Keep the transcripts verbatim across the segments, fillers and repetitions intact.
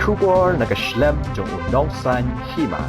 Khubor na ka shlem jong u Nongsaiñ Hima.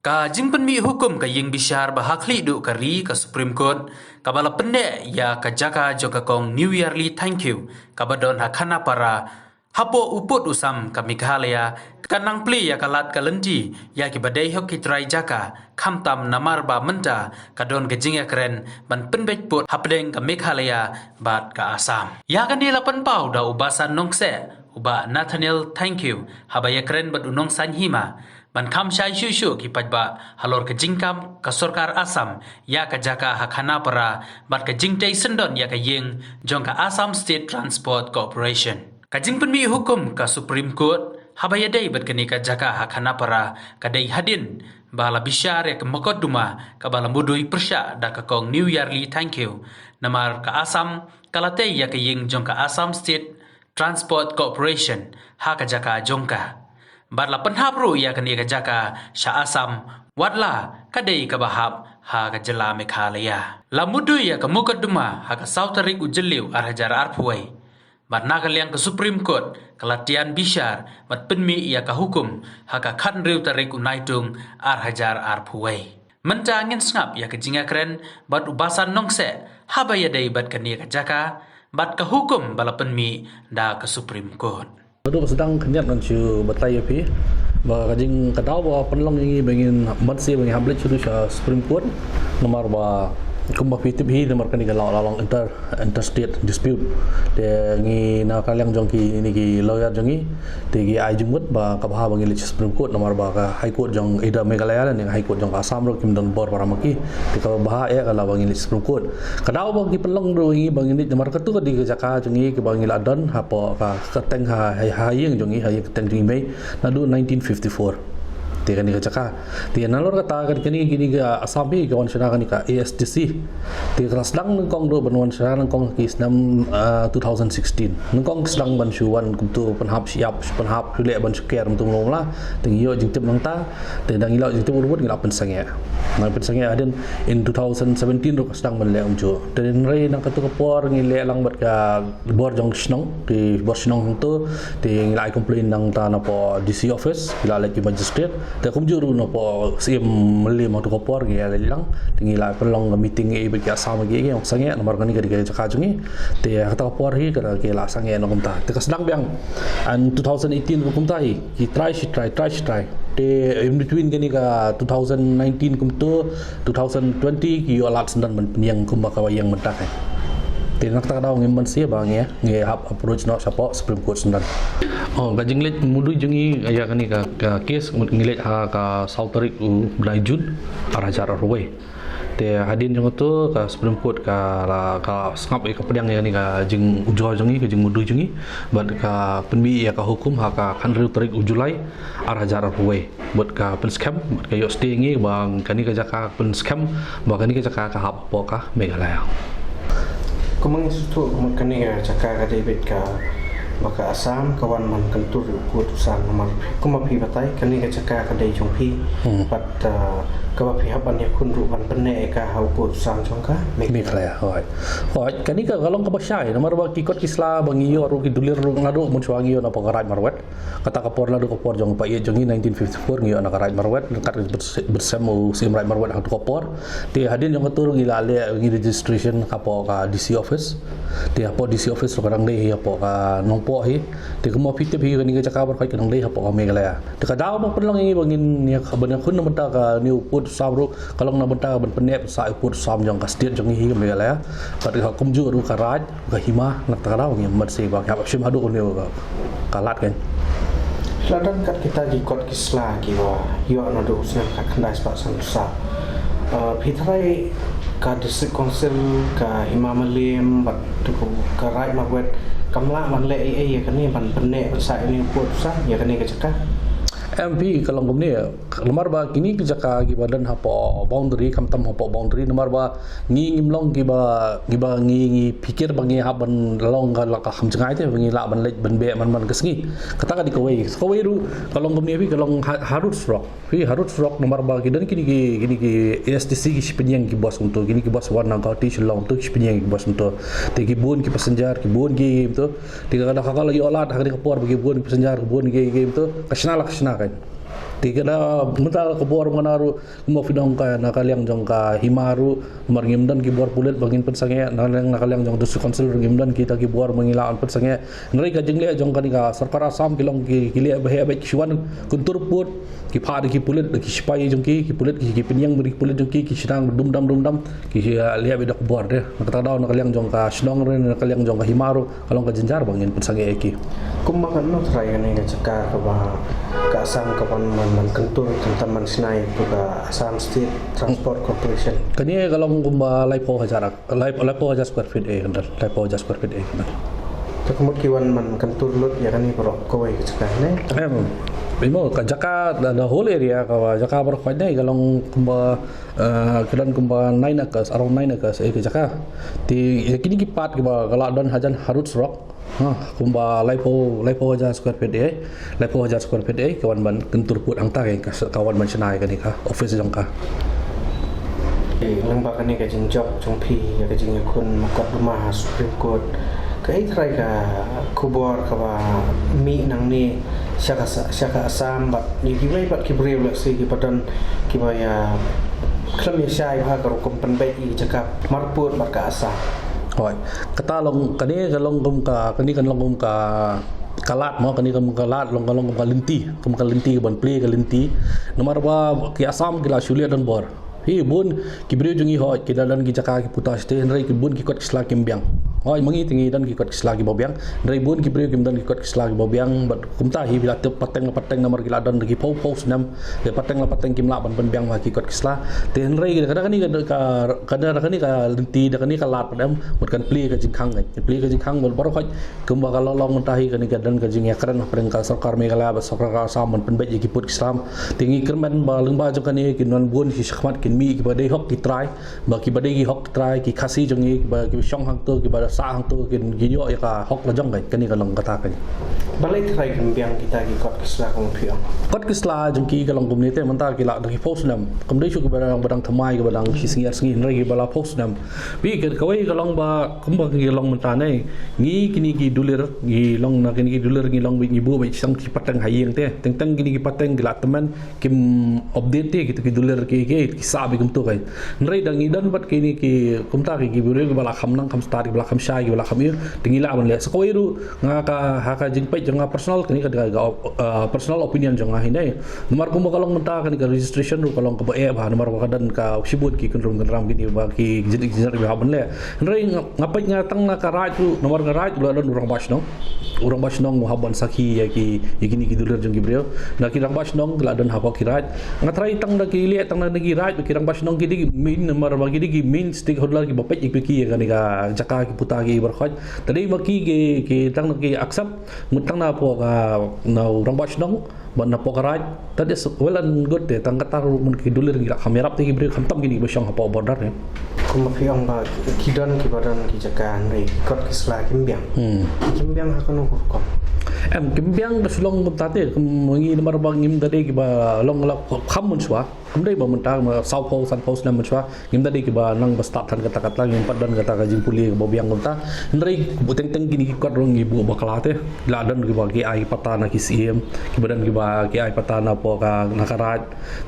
Ka jingpynmih hukum ka ïing bishar ba ha khlieh duh ka ri, ka Supreme Court, kaba la pynneh ïa ka jaka jong ka Kong Niwiarli Thangkhiew, kaba don ha Khanapara, hapoh u pud u sam ka Meghalaya, ka nang plie ïa ka lad ka lynti ïa kiba dei hok ki trai jaka, khamtam namar ba mynta ka don ka jingïakren ban pynbeit pud hapdeng ka Meghalaya bad ka Assam. Ïa kane la pynpaw da u Basan Nongseh, u Bah Nathaniel Thangkhiew, haba ïakren bad u Nongsaiñ Hima, ban kham shai shuh shuh ki paidbah halor ka jingkam ka sorkar Assam ïa ka jaka ha Khanapara bad ka jingtei syndon ïa ka ïing jong ka Assam State Transport Corporation. Ka jingpynmih hukum ka Supreme Court haba ïadei bad kane ka jaka ha Khanapara ka dei hadien ba la bishar ïa ka mukotduma kaba la mudui pyrshah da ka Kong Niwiarli Thangkhiew, namar ka Assam ka la tei ïa ka ïing jong ka Assam State Transport Corporation ha ka jaka jong ka. Bad la pynhap ruh ïa kane ka jaka sha Assam, watla ka dei kaba hap ha ka jylla Meghalaya. La mudui ïa ka mukotduma ha ka saw tarik u Jylliew ar hajar arphew wei. Bad na ka liang ka Supreme Court ka la tian bishar bad pynmih ïa ka hukum ha ka khathynriew tarik u Naitung ar hajar arphew wei. Mynta ngin sngap ïa ka jingïakren bad u Basan Nongseh haba ïadei bad kane ka jaka bad ka hukum ba la pynmih da ka Supreme Court. Haduh ba sdang khyndiat ngan shu batai ïa phi ba ka jing ka daw ba pynlong ïa ngi ba ngin ban sngap ba ngin hap leit shuh sha Supreme Court, namar ba kumba phi tip hi, namar kane ka la long inter interstate dispute. Te ngi na ka liang jong ki, ni ki lawyer jong ngi, te ki ai jingmut ba kaba bha ba ngi leit Supreme Court, namar ba ka High Court jong ida Meghalaya lane High Court jong Assam ruh kim don bor para ma ki. Te kaba bha eh ka la ba ngi leit Supreme Court. Ka daw ba ki pynlong ruh ngi ba ngi leit, namar katu ka dei ka jaka jong ngi kaba ngi la don hapoh ka kyrteng ha, ha, ha ïing jong ngi, ha ïing kyrteng jong ngi mei naduh nineteen fifty-four. Te kane ka jaka. Te nalor kata ka, kane, kane ka Assam hi ka wan shna kane ka A S D C. Te ka la sdang nyngkong ruh ban wan shna nyngkong ki snem, ah, two thousand sixteen. Nyngkong sdang ban shu wan kumtu pynhap shyiap, shu pynhap shu leh ban shu ker kumtu mla mla. Te ngi ïoh jingtip nangta. Te da ngi la ïoh jingtip u robot ngi la pynsangeh. Ngi pynsangeh hadien in two thousand seventeen ruh ka sdang ban leh kumjuh. Te hynrei na katu ka por ngi leh lang bad ka bor jong shnong, ki bor shnong hangto, te ngi la ai complain nangta napoh D C office, ngi la leit ki magistrate, te kumjuh ruh napoh Syiem Mylliem hangto ka por ngi la leit lang, te ngi la pynlong ka meeting eh bad ki Assam ki, ki ong sangeh, namar kane ka dei ka jaka jong ngi, te kata ka por hi ka, ki la sangeh na kumta, te ka sdang biang, and two thousand eighteen ruh kumta hi, ki try shi try, try shi try, te in between kane ka two thousand nineteen kumto, two thousand twenty ki ïoh lad syndon ban pynïeng kumba ka ba ïeng mynta ka. Te na kata ka daw ngim banse ba ngi, ngi hap approach noh shapoh Supreme Court syndon. Oh, ka jingleit mudui jong ngi ïa kane ka, ka case ngi leit ha ka saw tarik u bnai June ar hajar arphew wei. Te hadien jong kato ka Supreme Court ka la, ka sngap ïa ka pdiang ïa kane ka jingujor jong ngi, ka jingmudui jong ngi. Bad ka pynmih ïa ka hukum ha ka khathynriew tarik u July ar hajar arphew wei. Bad ka pynskhem, bad ka ïoh stay ngi ba kane ka jaka pynskhem, ba kane ka jaka ka hap hapoh ka Meghalaya. Kumba ngi sngewthuh, kumba kane ka jaka ka dei beit kaba ka Assam ka wan ban kyntur ïa u kot u sam, namar kumba phi batai kane ka jaka ka dei jong phi. Hmm. Bad, uh, kaba phi hap ban ïakhun ruh ban pynneh ïa ka ha u kot u sam jong ka Meghalaya. Meghalaya, hooid. Hooid, kane ka long kaba shai, namar ba ki kot ki sla ba ngi ïoh ruh ki dulir ruh naduh mynshuwa ngi ïoh na ka Raid Marwet. Kata ka por naduh ka por jong u paid jong ngi nineteen fifty-four ngi ïoh na ka Raid Marwet, kat ka bad, bad sem u Syiem Raid Marwet ha kato ka por. Te hadien jong kato ruh ngi la leh ngi registration hapoh ka D C office. Te hapoh D C office ruh ka dang dei hi hapoh ka Nongpoh hi. Te kumba phi tip hi kane ka jaka baroh ka dang dei hapoh ka Meghalaya. Te ka daw ba pynlong ïa ngi ba ngin ïa ka ban ïakhun na bynta kane u kot u sam ruh ka long na bynta ban pynneh pynsah u kot u sam jong ka state jong ngi hi ka Meghalaya. Bad ka kumjuh ruh ka Raid ka hima, na kata ka daw ngim banse ba ngi hap shim haduh une u ka, ka lad kein. La don kat kita ki kot ki sla kiba ïoh naduh u snem khatkhyndai spah sanphew saw. Uh, phi tharai ka District Council, ka Hima Mylliem bad tu ka Raid Marwet kam lah ban leh ei ei ïa kane ban pynneh pynsah ïa une u kot u sam ïa kane ka jaka? Em phi, ka long kumne, namar ba kine ki jaka kiba don hapoh boundary, khamtam hapoh boundary, namar ba ngi ngim long kiba, kiba ngi, ngi phikir ba ngi hap ban long ka la ka kham jngai te, ba ngi lah ban leit ban beh man man ka sngi. Kata ka dei kawei, kawei ruh ka long kumne phi, ka long ha-, harud surok. Phi, harud surok namar ba ki don kine ki, kine ki A S D C ki shi pynïeng ki bus kumto, kine ki bus wan na Guwahati, Shillong to ki shi pynïeng ki bus kumto. Te ki bun ki passenger, ki bun ki kumto. Te ka, ka, ka la ïoh lad ha kane ka por ba ki bun ki passenger, ki bun ki, ki kumto. Ka shna la ka shna ka. Te ka da mynta ka bor ma na ruh, kumba phi ong ka, na ka liang jong ka hima ruh, namar ngim don ki bor pulit ba ngin pynsangeh, na liang, na ka liang jong District Council ruh ngim don kita ki bor ba ngi lah ban pynsangeh. Hynrei ka jingleh jong kane ka sorkar Assam ki long ki, ki leh ba heh beit, ki shu wan kyntur pud, ki phah da ki pulit, da ki sipai jong ki, ki pulit, ki, ki pynïeng bad ki pulit jong ki, ki shna dum dam dum dam, ki, ah, leh beit da ka bor de. Na kata ka daw na ka liang jong ka shnong ruh, na ka liang jong ka hima ruh, ka long ka jynjar ba ngin pynsangeh ïa ki. Kumba katno trai kane ka jaka kaba ka Assam ka ban, ban, ban kyntur, kyntur ban shna ïa ka Assam State Transport Corporation? Kane ka long kumba laiphew hajar, lai, laiphew hajar square feet eh, kyntur, laiphew hajar square feet eh, kyntur. Te ka mut ki wan ban kyntur lut ïa kane baroh kawei ka jaka ne? Em, imo ka jaka, the, the whole area kaba jaka baroh kawei ne, ka long kumba, eh, ka don kumba nine acres, around nine acres eh ka jaka. Te ïa kine ki pat kiba ka la don hajan harud surok. Ha, kumba laiphew, laiphew hajar square feet eh, laiphew hajar square feet eh, ka wan ban kyntur pud hangta ka, ka wan ban shna ïa kane ka office jong ka. Eh, lyngba kane ka jingjop jong phi ïa ka jingïakhun mukotduma ha Supreme Court, kaei trai ka khubor kaba mih nangne sha ka sa-, sha ka Assam bad ïa kiwei pat ki briew lehse kiba don kiba ïa khlem ïa shai bha ka rukom pynbeit ïa ka jaka marpud bad ka Assam? Hooid. Kata long, kane ka long kum ka, kane ka long kum ka, ka lad mo, kane kum ka lad long, ka long kum ka lynti, kum ka lynti, ka ban plie ka lynti. Namar ba ki Assam ki la shu leh don bor. Hi bun ki briew jong ngi hooid, ki da don ki jaka ki puta shatei, hynrei ki bun ki kot ki sla kim biang. Hooid, ma ngi te ngi don ki kot ki sla kiba biang, hynrei bun ki briew kim don ki kot ki sla kiba biang, bad kumta hi ba la tip pateng la pateng namar ki la don da ki phew phew snem, te pateng la pateng kim lah ban pynbiang bha ki kot ki sla. Te hynrei ka da kane ka, ka, ka da kane ka lynti, da kane ka lad pat em, mut kan plie ka jingkhang, kan plie ka jingkhang bad baroh khoit kumba ka la long mynta hi, kane ka don ka jingïakren hapdeng ka sorkar Meghalaya bad sorkar Assam ban pynbeit ïa ki pud ki slam. Te ngi kyrmen ba lyngba jong kane kin wan bun ki shakhmat kin mih kiba dei hok ki trai, ba kiba dei ki hok ki trai, ki Khasi jong ngi, kiba, kiba shong hangto, kiba sah hangto, kin, kin ïoh ïa ka hok la jong ka, kane ka long kata ka. Balei trai kin biang kita ki kot ki sla kum phi ong? Kot ki sla jong ki ka long kumne te, mynta ki la da ki phew snem. Kam dei shuh kiba dang, ba dang thymmai, kiba dang shi sngi ar sngi, hynrei kiba la phew snem. Phi, ka, kawei ka long ba, kumba ki long mynta ne, ngi kine ki dulir, ngi long na kine ki dulir, ngi long beit, ngi buh beit shang ki pateng ha ïing te. Teng teng kine ki pateng ki la tymmen, kim update te, kita ki dulir ki, ki, ki sah beit kumto kai. Hynrei da ngi don bad kine ki, kumta ki, ki briew kiba la kham nang, kham stad, kiba la kham shai, kiba la kham ïa, te ngi lah ban leh. Sa kawei ruh, nga ka, ha ka jingpeit jong nga personal, kane ka, ka, ka, uh, personal opinion jong nga hi ne. Namar kumba ka long mynta kane ka registration ruh ka long kaba eh bha, namar ba ka don ka shibun ki kynrum kynram kine ba ki jingïarap ba hap ban leh. Hynrei nga, nga peit nga tang na ka Raid ruh, namar ka Raid ruh la don u rangbah shnong. U rangbah shnong u hap ban sakhi ïa ki, ïa kine ki dulir jong ki briew. Na ki rangbah shnong ki la don hapoh ki Raid. Nga trai tang da ki leh tang da ki Raid, ki rangbah shnong ki dei ki main, namar ba ki dei ki main stakeholder kiba peit ïa ki ïa kane ka jaka ki puta ki baroh khoit. Te dei ma ki, ki, ki tang da ki accept, mut tang na hapoh ka, na u rangbah shnong, bad na hapoh ka Raid, that is well and good te, tang kata ruh mut ki dulir ngi la kham ïarap te ki briew khamtam kine kiba shong hapoh border ne. Kumba phi ong ba ki don kiba don ki jaka hynrei ki kot ki sla kim biang. Hmm. Kim biang ha kano ka rukom? Em, kim biang ka shu long kumta te, kum ngi namar ba ngim da dei kiba long la kham mynshuwa. Kam dei ba mynta, ma saw phew, san phew snem mynshuwa. Ngim da dei kiba nang ba stad than kata kata, ngim pat don kata ka jingpule kaba biang kumta. Hynrei ba teng teng kine ki kot ruh ngi buh bakla te. La don kiba ki ai patta na ki C M, kiba don kiba ki ai patta na hapoh ka, na ka Raid.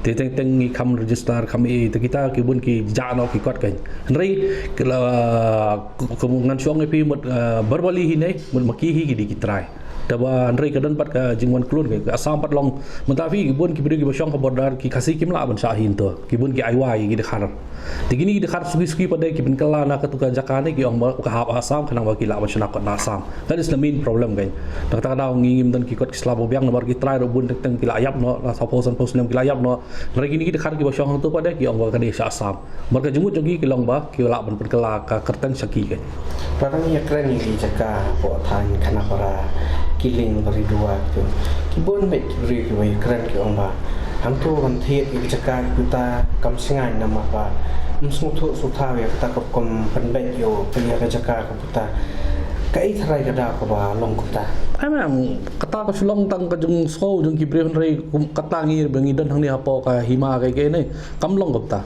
Te teng teng ngi kham register, kham ïa, te kita ki bun ki jah noh ki kot kan. Hynrei ki la, ku, ku ngan shong ïa phi mut, eh, verbally hi ne, mut ma ki hi ki dei ki trai. Te ba hynrei ka don pat ka jingwan klun ka, ka Assam pat long. Mynta phi ki bun ki briew kiba shong ha border, ki Khasi kim lah ban shah hi hangto. Ki bun ki ai wai, ki dkhar. Te kine ki dkhar suki suki pat de ki pynkylla na katu ka jaka ne, ki ong ba ka hap Assam, khnang ba ki lah ban shna kot na Assam. That is the main problem kan. Te kata ka daw ngi ngim don ki kot ki sla ba biang namar ki trai ruh bun teng teng ki la ïap noh, la saw phew san phew snem ki la ïap noh. Hynrei kine ki dkhar kiba shong hangto pat de ki ong ba ka dei sha Assam. Namar ka jingmut jong ki ki long ba ki lah ban pynkylla ka kyrteng sha ki kan. Ba dang ïakren ïa ki jaka hapoh thaiñ Khanapara, Ki lieng ba ri dua ki tu. Ki bun bad ki briew ki ba ïakren ki ong ba hangto ban thied ïa ka jaka ki puta kam sngewbha namar ba ym sngewthuh sngewthaw ïa kata ka rukom pynbeit ïa ka jaka ka puta. Kaei tharai ka daw kaba long kumta? Em, em, kata ka shu long tang ka jingsngew jong ki briew, hynrei kum kata ngi ba ngi don hangne hapoh ka hima ka, ka ne kam long kumta.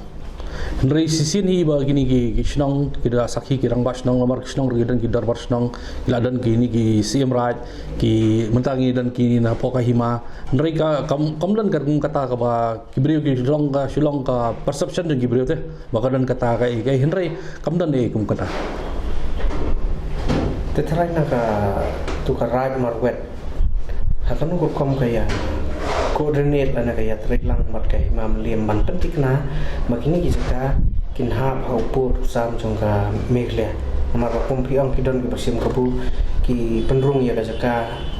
Hynrei shisien hi ba kine ki, ki shnong, ki da sakhi ki rangbah shnong, namar ki shnong ruh ki don ki dorbar shnong, ki la don kine ki syiem raid, ki mynta ngi don kine hapoh ka hima. Hynrei ka kam, kam don ka rukom kata kaba ki briew ki shu long ka, shu long ka perception jong ki briew te ba ka don kata kaei kaei, hynrei kam don ei kum kata. Te tharai na katu ka Raid Marwet, ha kano ka rukom ka ïa coordinate lane ka ïa trei lang bad ka Hima Mylliem ban pynthikna ba kine ki jaka kin hap ha u pud u sam jong ka Meghalaya? Namar ba kum phi ong ki don ki ba shim kabu, ki pynrung ïa ka jaka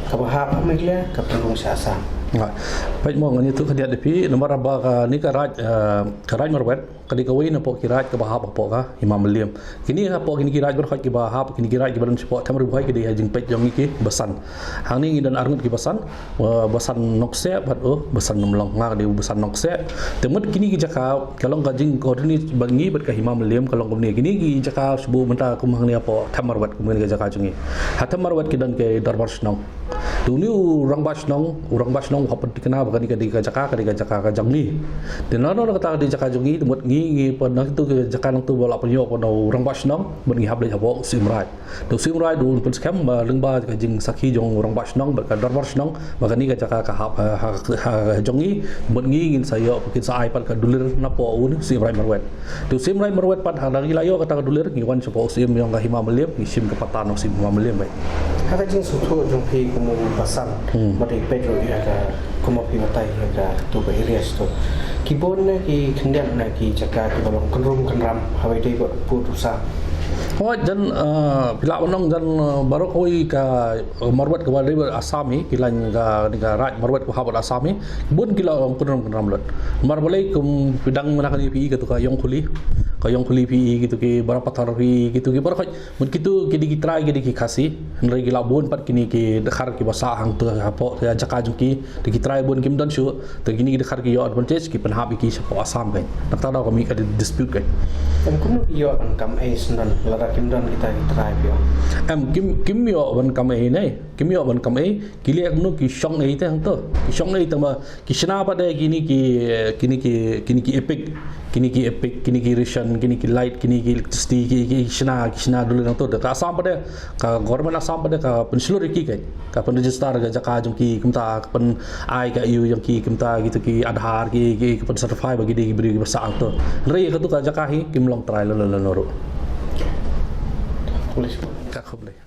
kaba hap ha Meghalaya, ka pynrung sha Assam. Nga, peit mo, ngan ïathuh khyndiat ïa phi, namar ba kane ka Raid, eh, ka Raid Marwet ka dei kawei na poh ki raid kaba hap hapoh ka Hima Mylliem. Kine hapoh kine ki raid baroh kiba hap, kine ki raid kiba don shapoh Them Ri Bhoi ki dei ha jingpeit jong ngi ki basan. Hangne ngi don arngut ki basan, uh, basan Nongkseh bad, uh, basan Nongmlong. Nga ka dei basan Nongkseh. Te mut kine ki jaka ka long ka jingcoordinate ba ngi bad ka Hima Mylliem ka long kumne. Kine ki jaka shu buh mynta kum hangne hapoh Them Marwet kum kine ki jaka jong ngi. Ha Them Marwet ki don ki dorbar shnong. Te une u rangbah shnong, u rangbah shnong u hap pynthikna ba kane ka dei ka jaka, ka dei ka jaka ka jong ngi. Te na, na, na kata ka dei jaka jong ngi, te mut ngi, ngi pynna katu ka jaka nangtu ba la pynïoh pynna u rangbah shnong, mut ngi hap leit hapoh u syiem raid. Te u syiem raid un pynskhem ba lyngba ka jingsakhi jong u rangbah shnong bad ka dorbar shnong ba kane ka jaka ka hap ha, ha, ha, ha jong ngi, mut ngi ngin sa ïoh, kin sa ai pat ka dulir napoh u syiem raid Marwet. Te u syiem raid Marwet pat haba ngi la ïoh kata ka dulir, ngi wan shapoh u syiem jong ka Hima Mylliem, ngi shim ka patta na u syiem Hima Mylliem beit. Ha ka jingsngewthuh jong phi kum u basan, hmm, ba dei peit ruh ïa ka, kum ba phi batai ïa katu ka area tu, ki bun ne ki khyndiat ne ki jaka kiba long kynrum kynram haba ïadei bad u pud u sam? Hooid, jan, eh, phi lah ban ong jan, eh, baroh kawei ka, eh, Marwet kaba dei bad Assam hi, ki lain ka, kane ka Raid Marwet kaba hap bad Assam hi, bun ki la long kynrum kynram lut. Namar balei kum phi dang mynta kane phi i katu ka Ïongkhuli, ka Ïongkhuli phi i, kitu ki Barapathar phi i, kitu ki baroh kawei. Mut kitu ki dei ki trai, ki dei ki Khasi, hynrei ki la bun pat kine ki dkhar kiba sah hangtu hapoh ka jaka jong ki, te ki trai bun kim don shuh, te kine ki dkhar ki ïoh advantage ki pynhap ïa ki shapoh Assam kein. Na kata ka daw ka mih ka dispute kein. Em, kumno ki ïoh ban kam ei syndon lada kim don kita ki trai phi ong? Em, kim, kim ïoh ban kam ei ne, kim ïoh ban kam ei, ki leh kumno, ki shong ei te hangtu. Ki shong ei te ma Ki shna pat de kine ki, kine ki, kine ki EPIC, kine ki EPIC, kine ki ration, kine ki light, kine ki electricity, ki, ki shna, ki shna dulir nangtu. Te ka Assam pat de, ka government Assam pat de ka pynshlur ïa ki kein, ka pynregister ka jaka jong ki kumta, ka pynai ka aiu jong ki kumta, kitu ki Aadhaar ki, ki, ka pyncertify ba ki dei ki briew kiba sah hangtu. Hynrei katu ka jaka hi kim long trai lano lano ruh. Ka khublei.